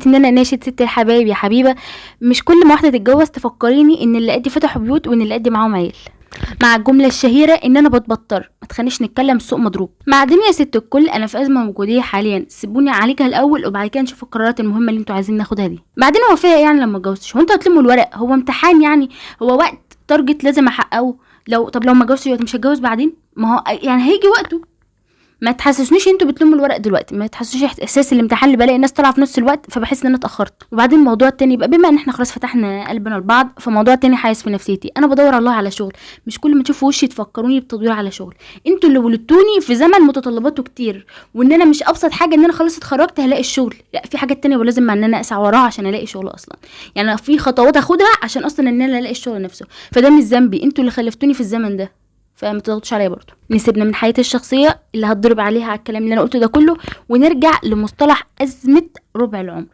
ان انا ناشد ست الحبايب يا حبيبه، مش كل ما واحدة تتجوز تفكريني ان اللي قدي فتحوا بيوت وان اللي قدي معاهم عيال، مع الجملة الشهيرة ان انا بتبطر، ما تخلينيش نتكلم السوق مضروب. بعدين يا ست الكل انا في ازمة وجودية حاليا، سيبوني اعالجها الاول وبعد كده نشوف القرارات المهمة اللي انتوا عايزين ناخدها دي. بعدين هو فيها ايه يعني لما اتجوزتش؟ هو انتوا هتلموا الورق؟ هو امتحان يعني؟ هو وقت target لازم احققه؟ لو طب لو ما اتجوزتش دلوقتي مش هتجوز بعدين؟ ما هو يعني هيجي وقته. ما تحسسنيش انتوا بتلموا الورق دلوقتي، ما تحسسوش احساس الامتحان اللي بلاقي الناس طالعه في نص الوقت فبحس ان انا اتاخرت. وبعدين الموضوع التاني بقى، بما ان احنا خلاص فتحنا قلبنا لبعض، فموضوع التاني حاسس في نفسيتي، انا بدور الله على شغل، مش كل ما تشوفوا وشي تفكروني بتدوير على شغل. انتوا اللي ولدتوني في زمن متطلباته كتير، وان انا مش ابسط حاجة ان انا خلاص اتخرجت هلاقي الشغل، لا في حاجات تانية ولازم ان انا اسعى وراها عشان الاقي شغل اصلا، يعني في خطوات اخدها عشان اصلا ان انا الاقي الشغل نفسه. فده مش ذنبي، انتوا اللي خلفتوني في الزمن ده، فما تضغطوش عليا. برضو نسيبنا من حياتي الشخصية اللي هتضرب عليها على الكلام اللي انا قلته ده كله، ونرجع لمصطلح ازمة ربع العمر.